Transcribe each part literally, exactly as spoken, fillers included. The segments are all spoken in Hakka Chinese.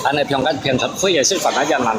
恁呢平間平常飛也食飯啊，這樣。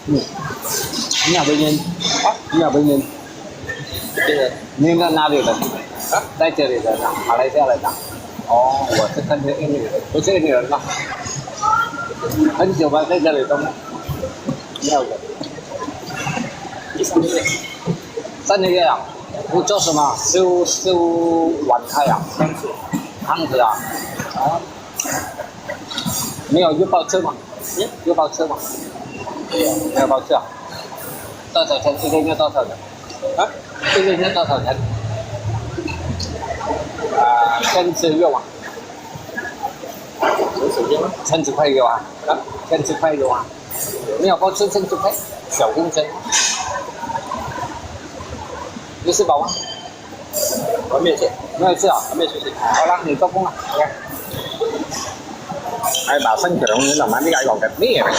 嗯，你也會念？啊？你也會念？這個，你在哪裡人？啊？在這裡人啊，馬來西亞人啊。哦，我是看見印尼人，不是印尼人嗎？很久嗎？在這裡都沒有人。一三個月。三個月啊？你做什麼？修，修碗筷啊？這樣子。這樣子啊？哦。沒有，有包車嗎？嗯？有包車嗎？沒有，沒有包車啊。多少錢？一個月多少錢？啊？一個月多少錢？啊，三十六啊。三十六？三十塊有啊。啊？三十塊有啊。沒有包車，三十塊，小公車。有吃飽嗎？ 我沒有去。沒有去啊？我沒有出去。好了，你做工了，OK。哎，馬上可能你老媽，你愛講个咩了？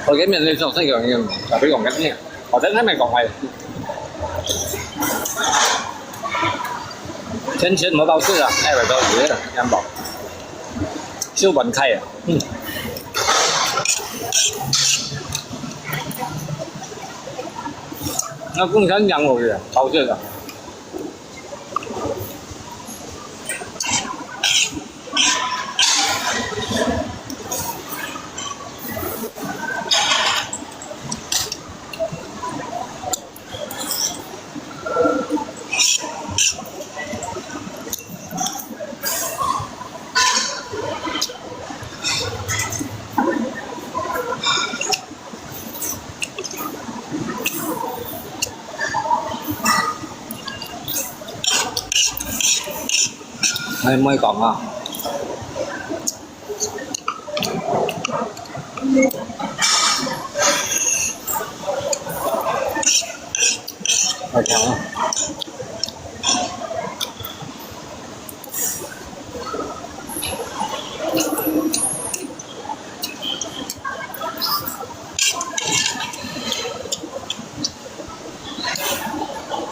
我今日你做這個，特別講个咩？ 我真係無講話。全全無包食啊，哎，我都有了，兩包。就分開啊，嗯。那共產黨我也包食啊。 哎，毋好講啊。 好香啊！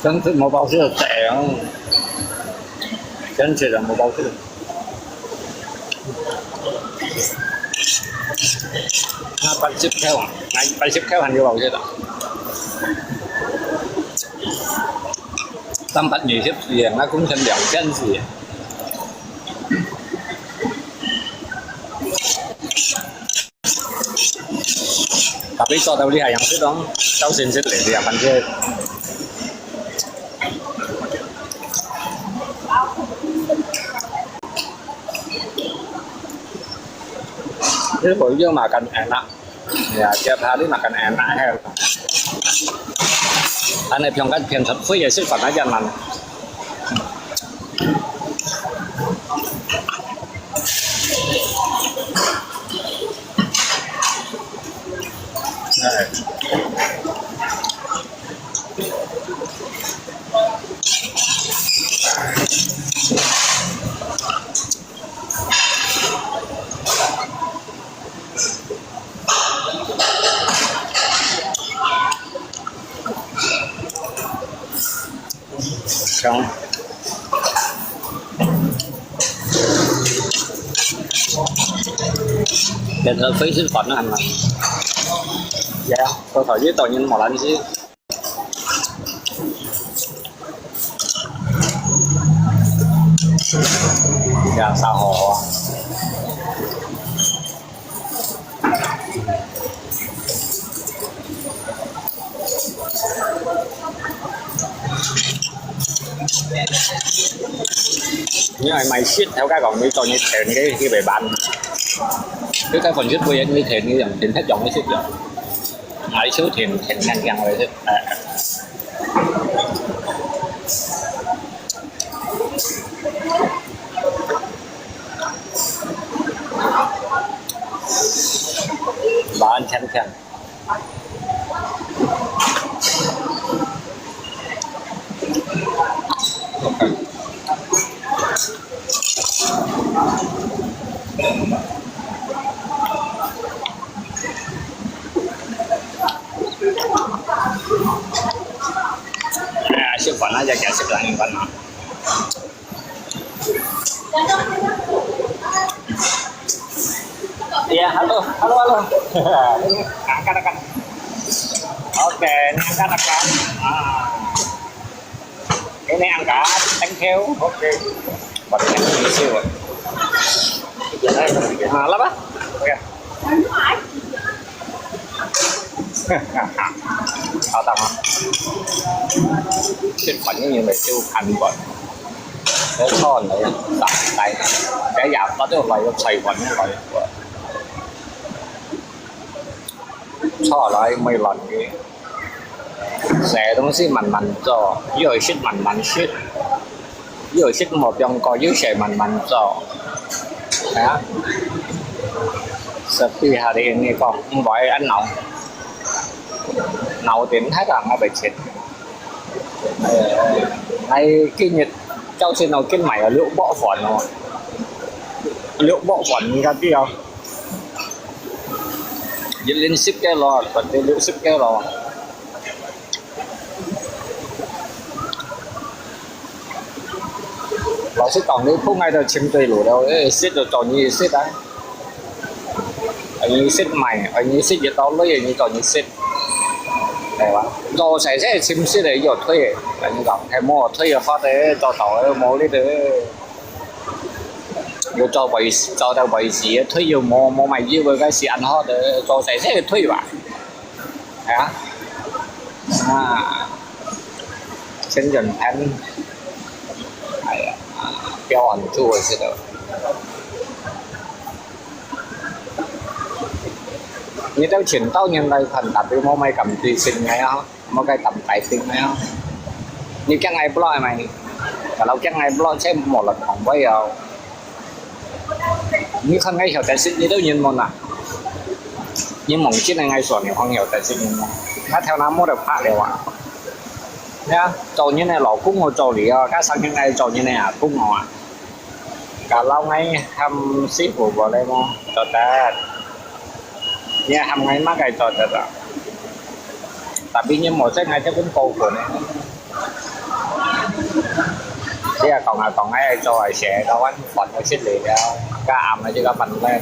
真係無包食，正，真係無包食。 啊，八十塊啊，啊，八十塊還有包食啊。三百二十四啊，那工錢兩千四啊。Tapi做到你還樣食咯，到先食咧，你也反正。 Ini baru dia makan enak. Ya, tiap hari makan enak ya. Aneh bilang kan biasa free ya sih, makanya mana. Siyang. Biasa free食飯啊，係嘛？Ya，多少一到年無人食。Ya，啥好啊？你愛買食，頭家講你做你甜个，佢會bán。佢个粉食會你甜个樣，甜个樣个食樣。買少甜甜香香个食，誒。Bán甜甜。 哎呀，食飯啦，就行食冷飯啦。 Ya, halo, halo, halo. Angkat, angkat. Oke, ini angkat, angkat. Ah. Ini angkat, thank you. Oke. Pakai tisu. Ah, apa? Oke. Hảo，等啊。食飯个人咪少近飯，你菜來打大，這也發到來个菜飯來，菜來毋會爛个。食東西慢慢做，又愛食慢慢食。 又食無放過，又食慢慢做。啊？Sepi hari ini kok，毋會恁鬧，鬧到大人也袂切。哎，今日朝晨我今買了六包飯哦，六包飯，你看這哦，一零十kilo，反正六十kilo。 老實講，你碰𠊎兜尋對路了，誒，食就做你食啊。你食買，你食一道類，你做你食，係吧？做細細尋食个有退个，你講，係無退个好个，做到个無力个，又做維持，做到維持个退又無，無買油个，該係恁好个，做細細个退吧。 哎呀，啊，真正很，哎呀，啊，標準做个這个。你兜前到年來看，tapi無買咁低薪个啊，無該咁低薪个啊。你驚𠊎block係咪？Kalau驚𠊎block，這無人同位啊。 你看𠊎曉得食，你兜人問啊？你望真个𠊎算你看曉得食人問。𠊎頭那毛都白了啊！呀，做人个老公我做了啊，該生日𠊎做人个阿公我啊。Kalau𠊎喊師傅過來麼？做得。你喊𠊎麼个做得啊？Tapi你無識𠊎這本高分呢。 你啊講啊講，𠊎做个事，到晚飯都食了，該暗个這个飯咧，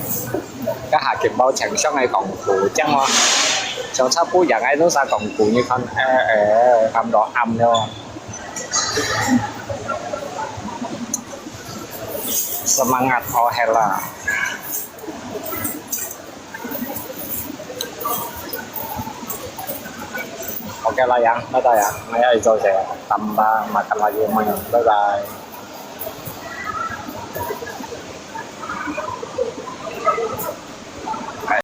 該下全部情商个功夫，正話，上次不贏个都係功夫，你看，誒誒，喊到暗了。Semangat，哦，係啦。 Oke lah ya，拜拜啊，𠊎愛做事，tambah makan lagi，拜拜。